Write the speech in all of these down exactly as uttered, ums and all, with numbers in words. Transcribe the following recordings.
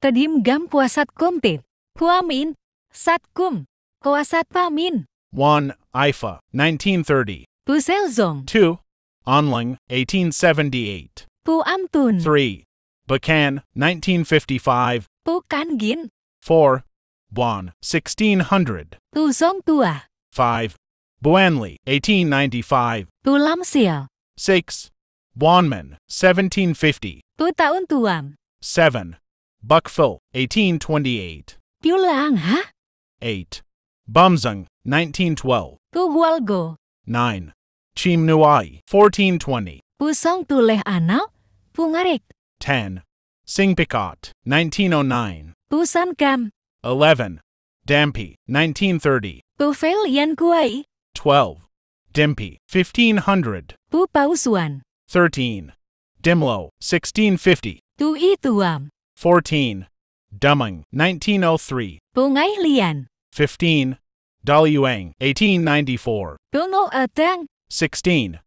Tedim Gam Kua Sat Kum Pit, Pua Min, Sat Kum, Kua Sat Pa Min. One, Ifa, nineteen thirty. Pu Sel Zong. Two, An Leng, eighteen seventy-eight. Pu Am Tun. Three, Bakan, nineteen fifty-five. Pu Kan Gin. Four, Buan, sixteen hundred. Pu Zong Tua. Five, Buan Li, eighteen ninety-five. Pu Lam Sial. Six, Buan Men, seventeen fifty. Pu Taun Tuam. Seven, Buck Phil, eighteen twenty-eight. Pu Lang Ha. Eight, Bum Zang, nineteen twelve. Pu Hual Go. Nine, Chim Nuai, fourteen twenty. Pu Song Tu Leh Anau, Pu Ngarik. Ten, Sing Picot, nineteen oh nine. Pu San Kam. Eleven, Dampi, nineteen thirty. Pu Fel Yan Kuai. Twelve, Dimpi, fifteen hundred. Pu Pau Suan. Thirteen, Dimlo, sixteen fifty. Pu I Tuam. Fourteen, Damang, nineteen oh three. Pu Ngai Lian. Fifteen, Daluang, eighteen ninety-four. Pu Ngo Atang. Sixteen,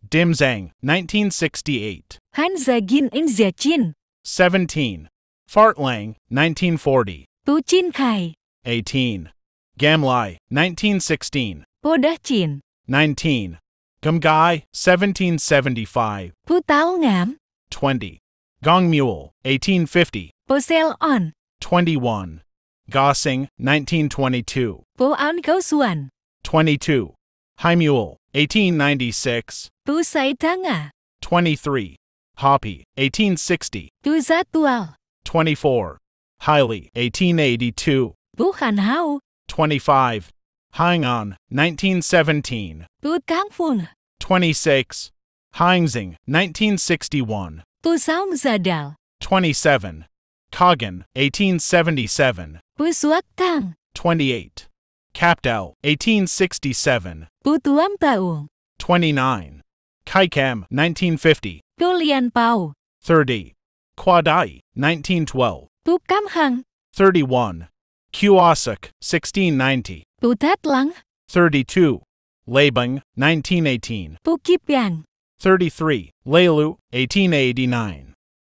Dim Zang, nineteen sixty-eight. Han Zagin In Zia Chin. Seventeen, Fart Lang, nineteen forty. Pu Chin Khai. Eighteen, Gam Lai, nineteen sixteen. Pu Dah Chin. Nineteen, Gam Gai, seventeen seventy-five. Pu Tau Ngam. Twenty, Gong Mule, eighteen fifty. Pu Sel On. Twenty-one, Ga Sing, nineteen twenty-two. Pu An Kau Suan. Twenty-two, Hai Mule, eighteen ninety-six. Pu Sai Tang A. Twenty-three, Happy, eighteen sixty. Pu Za Tual. Twenty-four, Hailey, eighteen eighty-two. Pu Han Hau. Twenty-five, Hang On, nineteen seventeen. Pu Kang Fun. Twenty-six, Hang Zing, nineteen sixty-one. Pu Saung Za Dal. Twenty-seven, Kagan, eighteen seventy-seven. Pu Suak Tang. Twenty-eight, Kapdal, eighteen sixty-seven. Pu Tuam Pau. Twenty-nine, Kai Kam, nineteen fifty. Pu Lian Pau. Thirty, Kua Dai, nineteen twelve. Pu Kam Hang. Thirty-one, Kiu Asak, sixteen ninety. Pu Tat Lang. Thirty-two, Lei Bang, nineteen eighteen. Pu Kip Yang. Thirty-three, Lei Lu, eighteen eighty-nine.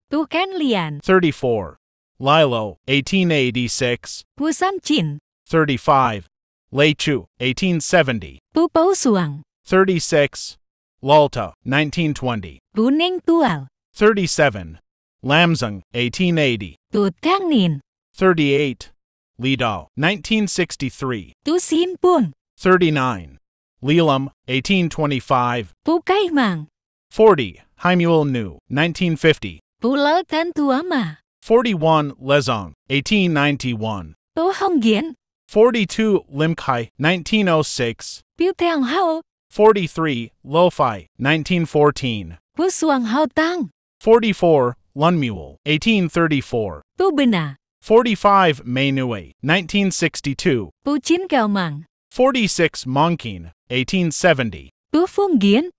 Pu Ken Lian. Thirty-four, Lai Lo, eighteen eighty-six. Pu San Chin. Thirty-five, Lei Chu, eighteen seventy. Pu Pau Suang. Thirty-six, Lalta, nineteen twenty. Pu Neng Tual. Thirty-seven, Lam Zang, eighteen eighty. Pu Tang Nin. Thirty-eight, Li Dao, nineteen sixty-three. Pu Sin Pun. Thirty-nine, Li Lam, eighteen twenty-five. Pu Kai Mang. Forty, Hai Mule Nu, nineteen fifty. Pu Lal Tan Tuama. Forty-one, Lezong, eighteen ninety-one. Pu Hong Gian. Forty-two, Lim Kai, nineteen oh six. Pu Tang Hau. Forty-three, Lo Fai, nineteen fourteen. Pu Suang Hau Tang. Forty-four, Lun Mule, eighteen thirty-four. Pu Bena. Forty-five, Mei Nue, nineteen sixty-two. Pu Chin Kau Mang. Forty-six, Mong Kin, eighteen seventy. Pu Fung Gin.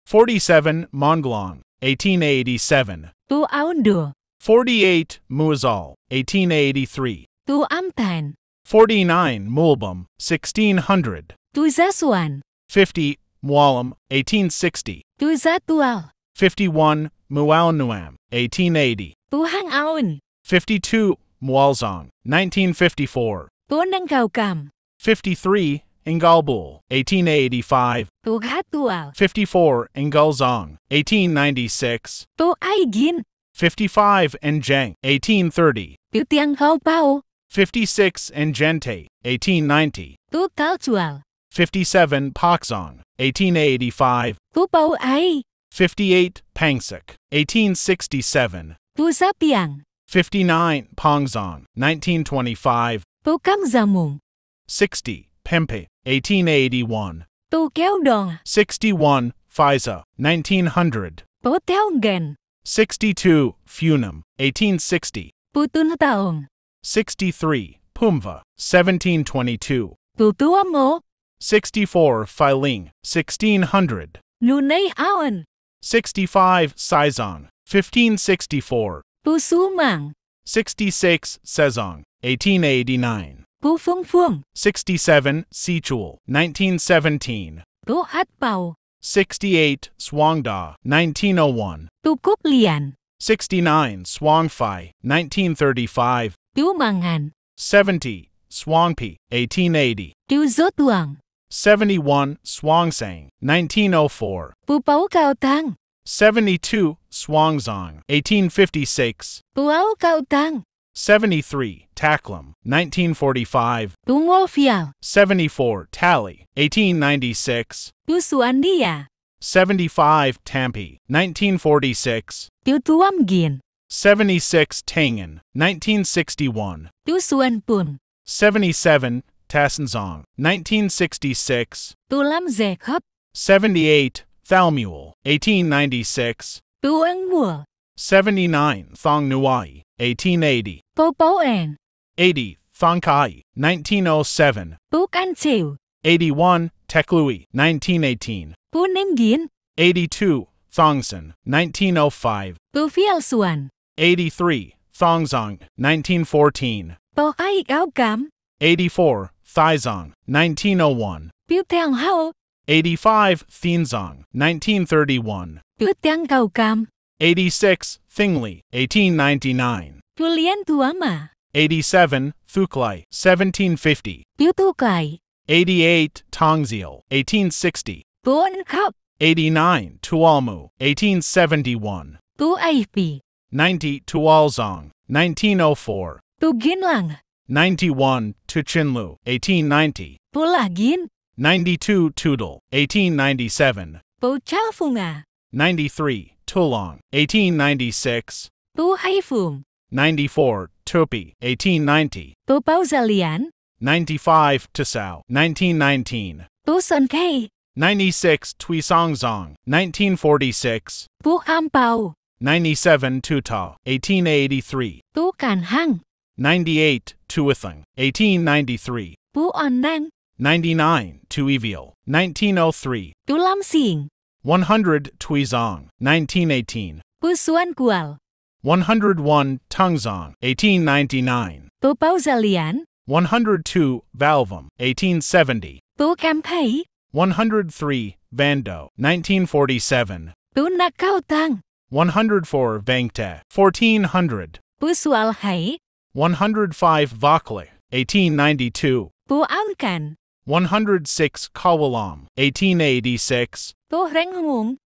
Forty-seven, Mong Glong, eighteen eighty-seven. Pu Aun Do. Forty-eight, Muzal, eighteen eighty-three. Pu Am Tan. Forty-nine, Mulbum, sixteen hundred. Pu Za Suan. Fifty, Mualam, eighteen sixty. Pu Za Tual. Fifty-one, Mual Nuam, eighteen eighty. Pu Hang Aun. Fifty-two, Mual Zong, nineteen fifty-four. Pu Nang Kau Kam. Fifty-three, Ngal Bul, eighteen eighty-five. Pu Kha Tual. Fifty-four, Ngal Zong, eighteen ninety-six. Pu Ai Gin. Fifty-five, Njang, eighteen thirty. Pu Tiang Kau Pau. Fifty-six, Njante, eighteen ninety. Pu Tal Tual. Fifty-seven, Pak Zong, eighteen eighty-five. Pu Pau Ai. Fifty-eight, Pang Sek, eighteen sixty-seven. Pu Za Piang. Fifty-nine, Pang Zong, nineteen twenty-five. Pu Kam Za Mung. Sixty, Pempe, eighteen eighty-one. Pu Keu Dong. Sixty-one, Pfizer, nineteen hundred. Pu Teu Ngen. Sixty-two, Funam, eighteen sixty. Pu Tun Taung. Sixty-three, Pumva, seventeen twenty-two. Pu Tuamo. Sixty-four, Filing, sixteen hundred. Lunei Aon. Sixty-five, Saizong, fifteen sixty-four. Pu Sumang. Sixty-six, Sezong, eighteen eighty-nine. Pu Fung Fung. Sixty-seven, Sichul, nineteen seventeen. Pu At Pau. Sixty-eight, Swangda, nineteen oh one. Pu Kup Lian. Sixty-nine, Suang Fai, nineteen thirty-five. Tu Mang An. Seventy, Suang Pi, eighteen eighty. Tu Zo Tuang. Seventy-one, Suang Sang, nineteen oh four. Tu Pau Kau Tang. Seventy-two, Suang Zong, eighteen fifty-six. Tu Au Kau Tang. Seventy-three, Tak Lam, nineteen forty-five. Tu Ngo Fial. Seventy-four, Tali, eighteen ninety-six. Tu Suan Dia. Seventy-five, Tampi, nineteen forty-six. Tu Tuam Gin. Seventy-six, Tangan, nineteen sixty-one. Tu Suan Pun. Seventy-seven, Tasan Zong, nineteen sixty-six. Tu Lam Ze Khop. Seventy-eight, Thal Mule, eighteen ninety-six. Tu Eng Mul. Seventy-nine, Thong Nuai, eighteen eighty. Pau Pau Eng. Eighty, Thong Kai, nineteen oh seven. Tu Kan Cheu. Eighty-one, Tek Lui, nineteen eighteen. Tu Ning Gin. Eighty-two, Thong San, nineteen oh five. Tu Fial Suan. Eighty-three, Thong Zong, nineteen fourteen. Tu Ai Kau Kam. Eighty-four, Thai Zong, nineteen oh one. Tu Tang Hau. Eighty-five, Thin Zong, nineteen thirty-one. Tu Tang Kau Kam. Eighty-six, Thing Li, eighteen ninety-nine. Tu Lian Tuama. Eighty-seven, Thuk Lai, seventeen fifty. Tu Tu Kai. Eighty-eight, Tong Zil, eighteen sixty. Tu En Khop. Eighty-nine, Tual Mu, eighteen seventy-one. Tu Ai Pi. Ninety, Tual Zong, nineteen oh four. Tu Gin Lang. Ninety-one, Tu Chin Lu, eighteen ninety. Tu La Gin. Ninety-two, Tu Dul, eighteen ninety-seven. Tu Chau Fung A. Ninety-three, Tu Long, eighteen ninety-six. Tu Ai Fung. Ninety-four, Tu Pi, eighteen ninety. Tu Pau Za Lian. Ninety-five, Tu Sau, nineteen nineteen. Tu Son Kei. Ninety-six, Tui Song Zong, nineteen forty-six. Tu Am Pau. Ninety-seven, Tu Tau, eighteen eighty-three. Tu Kan Hang. Ninety-eight, Tu Ithang, eighteen ninety-three. Tu On Nang. Ninety-nine, Tu Ivil, nineteen oh three. Tu Lam Sing. One hundred, Tui Zong, nineteen eighteen. Tu Suan Kual. One hundred one, Tang Zong, eighteen ninety-nine. Tu Pau Za Lian. One hundred two, Val Vam, eighteen seventy. Tu Kam Phei. One hundred three, Van Do, nineteen forty-seven. Tu Nak Kau Tang. One hundred four, Vang Te, fourteen hundred. Tu Sual Hai. One hundred five, Vak Le, eighteen ninety-two. Tu Aung Kan. One hundred six, Kawalam, eighteen eighty-six. Tu Reng Mung.